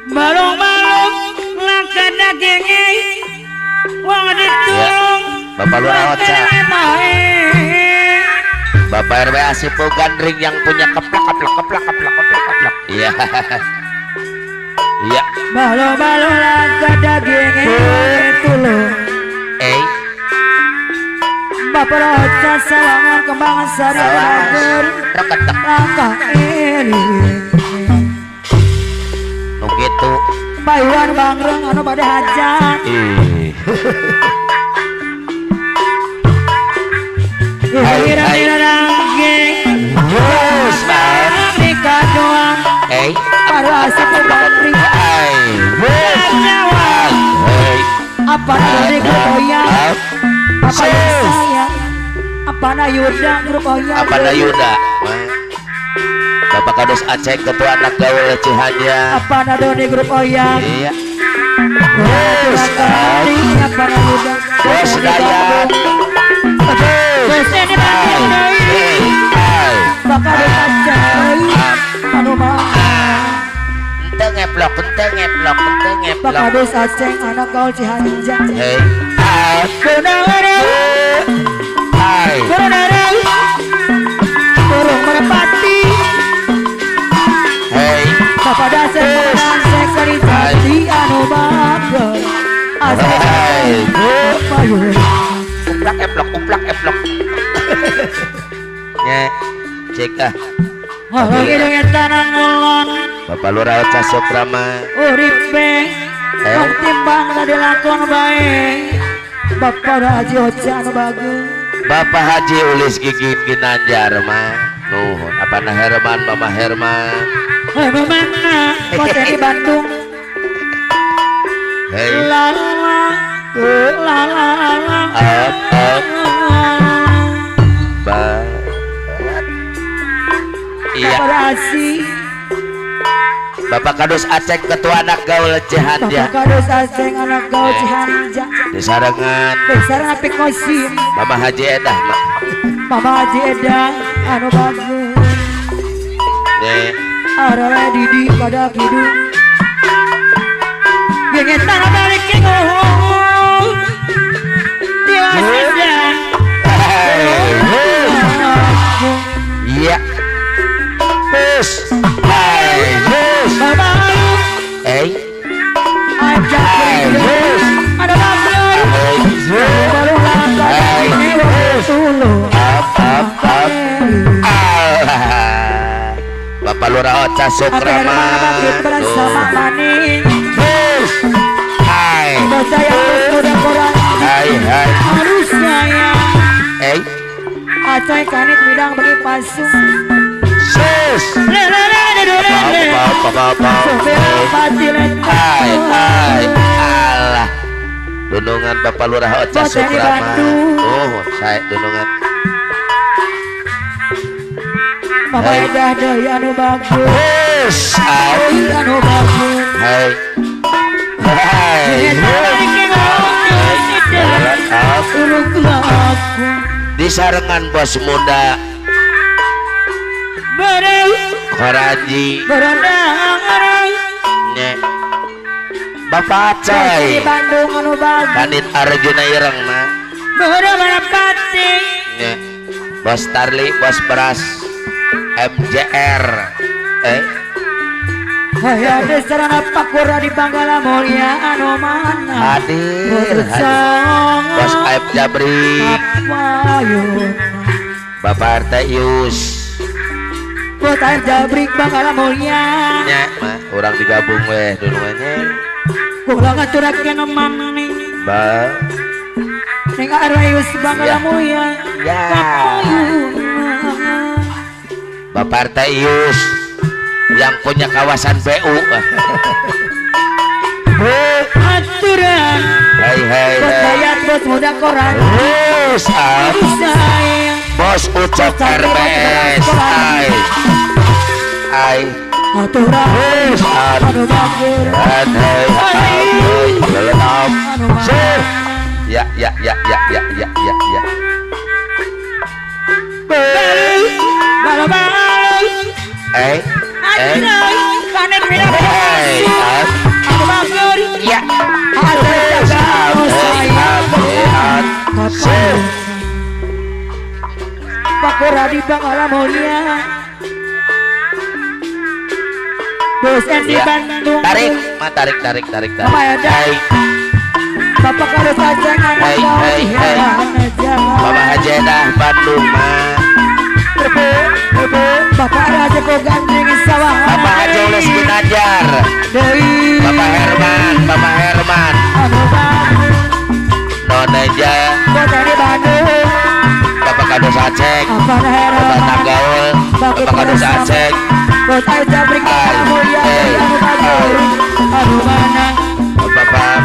Balong-balong langka daging wong ditulung. Bapak Lurah Oca, Bapak RW Asipo Gandring yang punya keplak keplak keplak keplak keplak keplak. Iya. Iya. Balong-balong langka daging tulung. Eh. Bapak Lurah Oca sawangan kembangan sari langka ini. Nu kitu. Payuan bangreng anu bade hajat. Ih. Hai hai. Terus eh. Apa apa na Yuda grup Oya. Apa na Yuda? Bapak Kadus Aceh ketua anak gaul Cihanya. Apa na Doni grup Oya? Iya. Terus apa na Yuda? Terus Dayat. Ente ngeplok, ente ngeplok, ente ngeplok. Bapak Kadus Aceh anak gaul Cihanja. Hei. Burung merpati. Hei. Bapak Dasep sekali jati anu bager. Hei. Uplak eplok, uplak eplok. Nye, cek ah. Bapak Lurah Oca Sokrama. Uripe, wong timbang tadi lakon bae. Bapak Haji Oca anu bagus. Bapak Haji Ulis Gigit Ginanjar mah. Nuhun, apa na Herman, Mama Herman. Hei mana? Konser di Bandung. Hei. La la la la la. Up up. Ba. Iya. Bapak Kadus Aceh ketua anak gaul Cihanja. Bapak Kadus Aceh anak gaul Cihanja. Disarengan. Disarengan Pikosim. Mama Haji Edah, Mak. Mama Haji Edah anu bagus. Nih. Arah Didi pada kidung. Gengetan balik ke ngohong. Tiwas. Iya. Terus. Hey. Bapak Lurah Oca Sukrama. Hai. Hai hai. Hey. Acai kanit bidang bagi pasung. Sus. Hai hai. Alah. Dunungan Bapak Lurah Oca Sukrama. Oh, saya dunungan. Bapak Edah deui anu bagus. Anu bagus. Hai. Hai. Disarengan bos muda. Koraji. Nye. Bapak Acai. Kanit Arjuna Ireng mah. Nye. Bos Tarli, bos beras. MJR. Eh. Hayang sarana pakura di Banggala Mulia anu mana. Hadir, hadir. Bos Aib Jabri. Bapak RT Yus. Bos Aib Jabri Banggala Mulia. Nya, mah urang digabung weh duluannya. Kula ngaturakeun maning. Ba. Ning Arayus Banggala Mulia. Ya. Bapak RT Yus yang punya kawasan BU. Aturan. Hai hai. Bos bos muda koran. Bos Ucok RBS. Hai. Hai. Aturan. Ya ya ya ya ya ya ya ya. Hey, hey. Ya. Pak di Bangala Mulia. Bos di Bandung. Tarik, ma tarik, tarik, tarik, tarik. Bapak kalau saja hey, hey, hey. Bapak Haji Edah Bandung ma. Bapak Raja Kogandeng sawah. Bapak Haji Ules Ginanjar. Bapak Herman, Bapak Herman. Noneja. Bapak Kadus Aceh. Bapak Tanggaul. Bapak Kadus Aceh. Bapak Bapak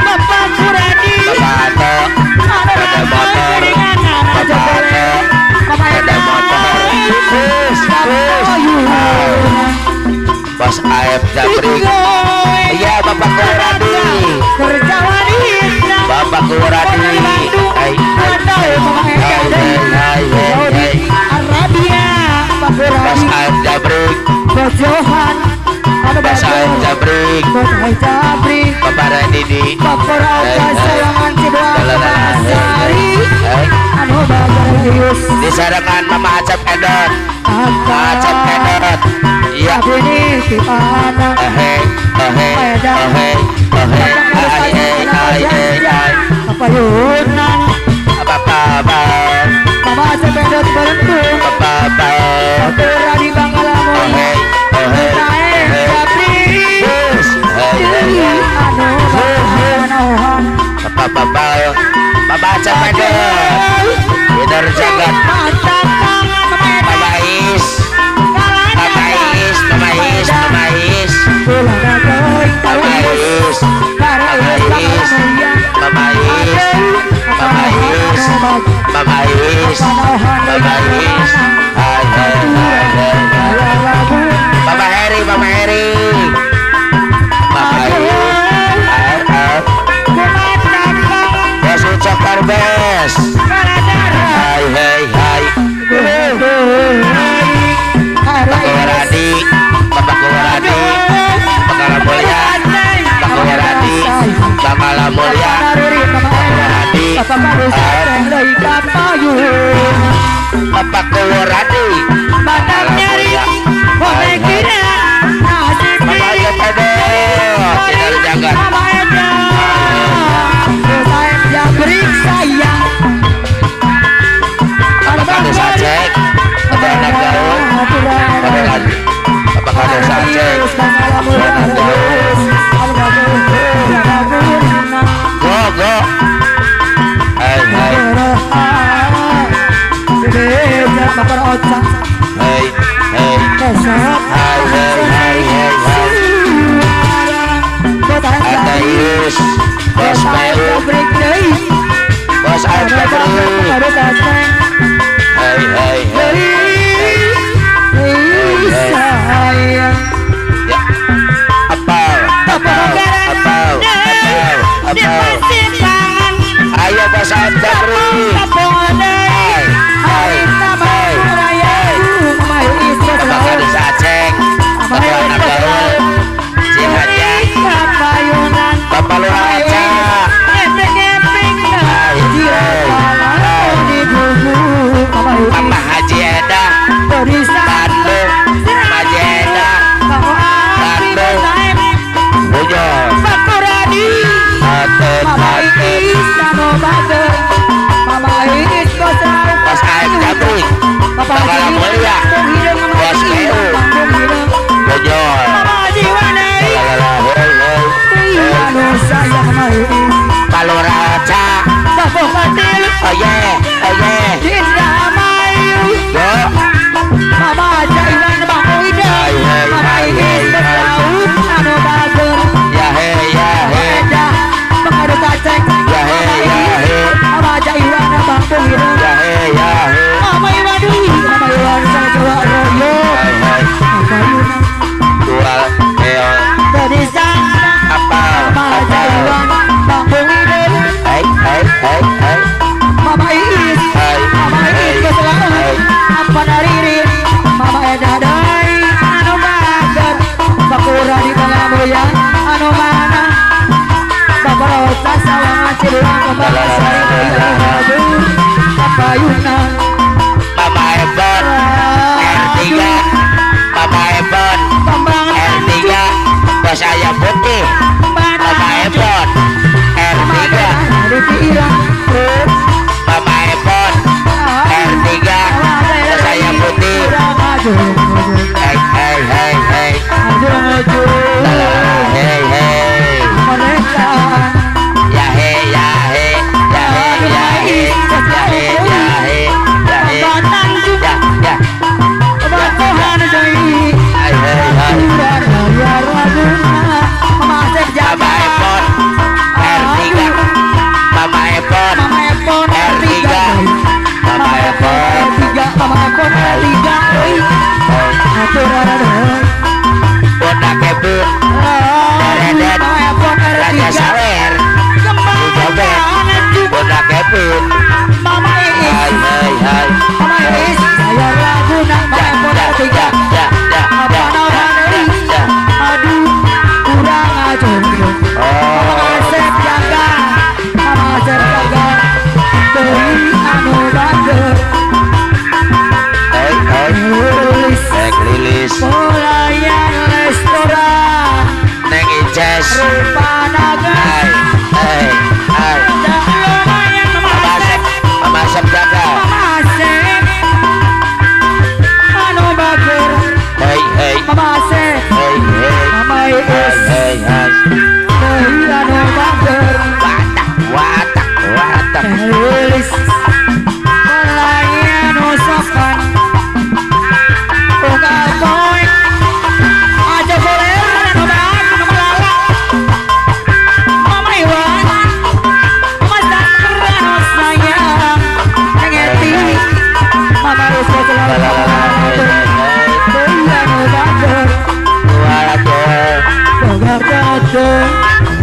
Bapak Ato, ada motor, Bapak Ato, ada motor, terus, terus, Bos Aep Jabrik, iya Bapak Kuradi, Bapak Kuradi, hai, hai, hai, hai, Bos Aep Jabrik, Bos Aep Jabrik, Bapak Radidi, disarankan Mama Acep Edot, Acep Edot, iya. Bapak Acep Edot, Winar Jagat, Bapak Is, Bapak Is, Bapak Is, Bapak Is, Bapak Is, Bapak Is, Bapak Is, Bapak Is, Bapak Is, Bapak Is, hai hai hai hai, Bapak Heri, Bapak Heri, Bapak Is, Bos Ucok Karbes, hai hai hai, Bapak Kuradi, Bapak Kuradi, Bangala Mulia, Bapak Kuradi, Bangala Mulia, Bapak Kuradi, Bapak Kuradi, Bangala Mulia, Bapak Jepede, tidak jangan. Bapak Kadus Aceh, Bapak Anak Gaul, Bapak Kadus Aceh, go go, hai hai, hai hai, hai hai hai hai, Ataius, Bos PU, Bos Aep Jabri, hai hai hai, ya, apal, apal, apal, apal, apal, ayo Bos Aep Jabri, hai hai hai, Bapak Kadus Aceh, Bapak Anak Gaul, Cihaja, Bapak Lurah Aceh, Mama Haji Edah, Bandung, Haji Edah, Bandung, Bujang, Bos Aep Jabri, Bangala Mulia, Bos PU, Bujang, Pak Lurah Aceh, oh yeah, oh yeah, ya he ya he, ya he ya he, ya he ya he, dua apal apal Mama Ebon R3, Mama Ebon R3, bos ayam putih. Mama Ebon R3, Mama Ebon R3, bos ayam putih. Hey hey hey hey, hey hey, ya hey ya hey, ya hey ya hey, ya hey ya hey, ya hey, ya ya. Mama Ebon R3, Mama Ebon R3, Mama Ebon R3, Mama Ebon R3. Bunda Kebun, Deredet, Raja Sawer, Jobet, Bunda Kebun. Hai hai hai. Mama Iis, saya Laguna, Mama Ebon R3. Aduh, kurang ajar. Mama Asep jaga, Mama Asep jaga. Teuing anu bager. Hey hey. Neng Lilis. Pelayan restoran. Neng Ices. Rupanaga. Hai hai hai. Mama Asep, Mama Asep jaga. Mama Asep anu bager. Hey hey. Mama Asep. Hey hey. Mama Iis. Hey hey. Teuing anu bager. Watak watak watak. Neng Lilis. Pelayan sopan.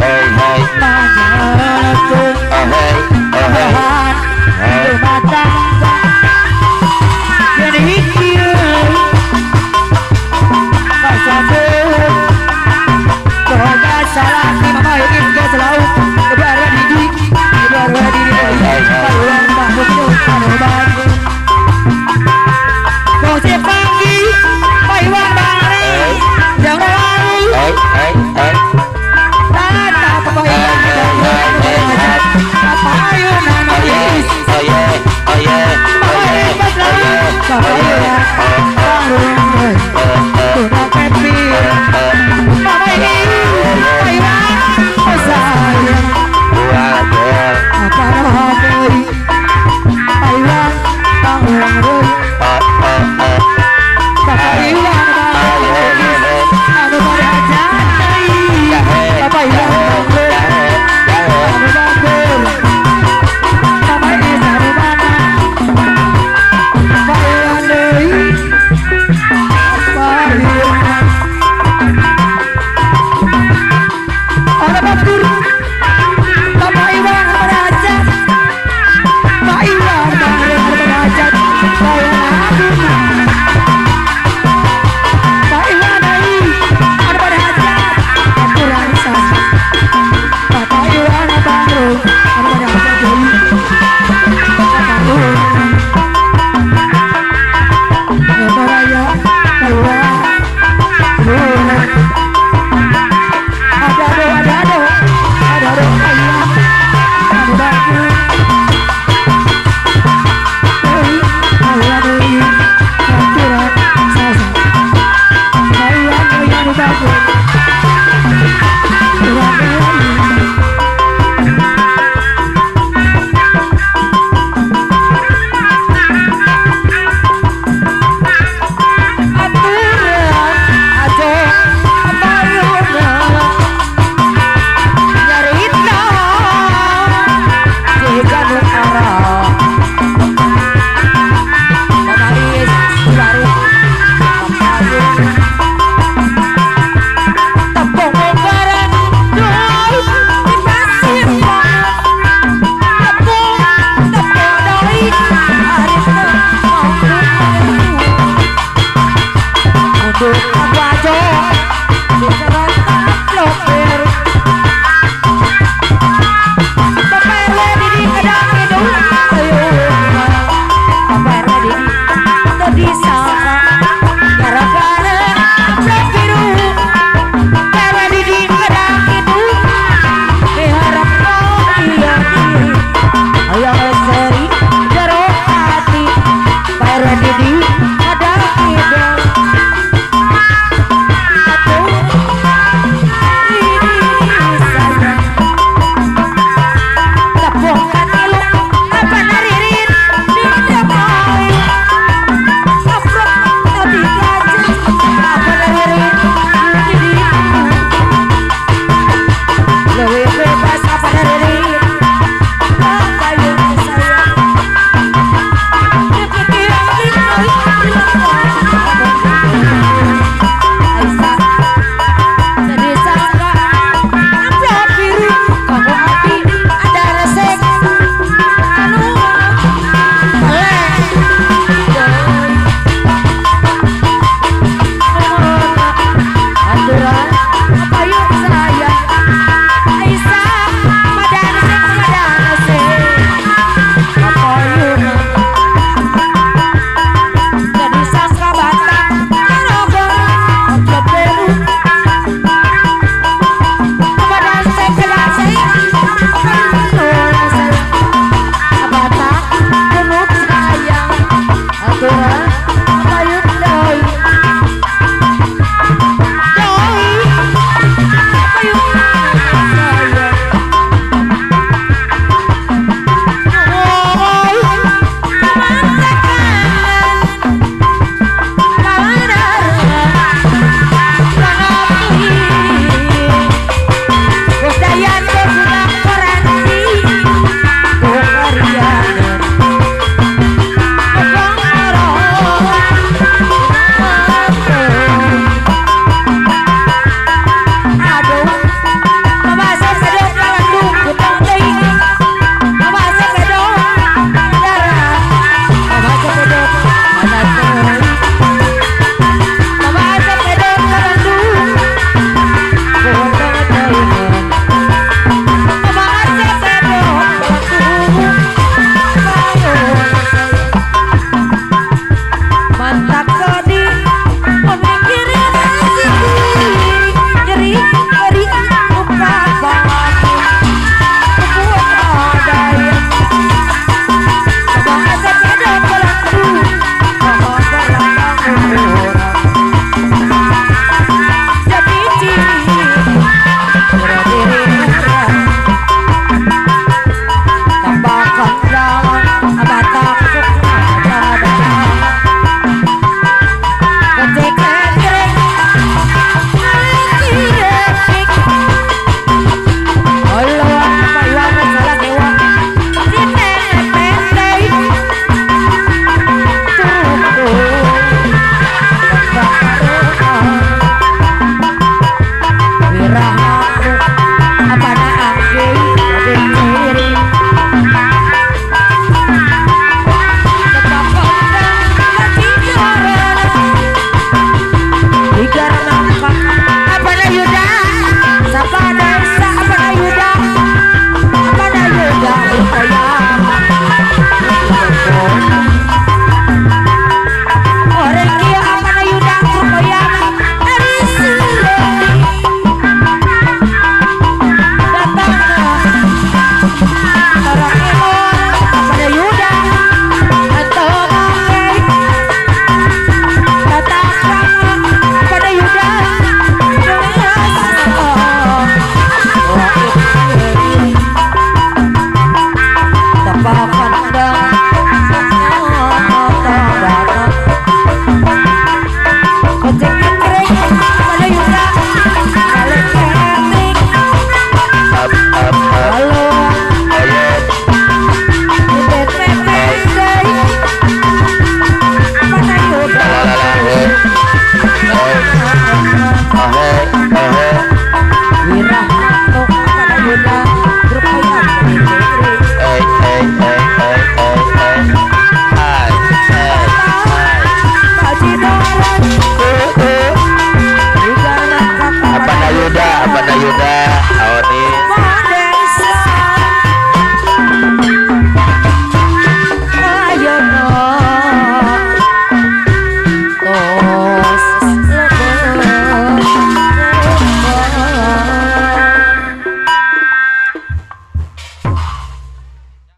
Hey hey.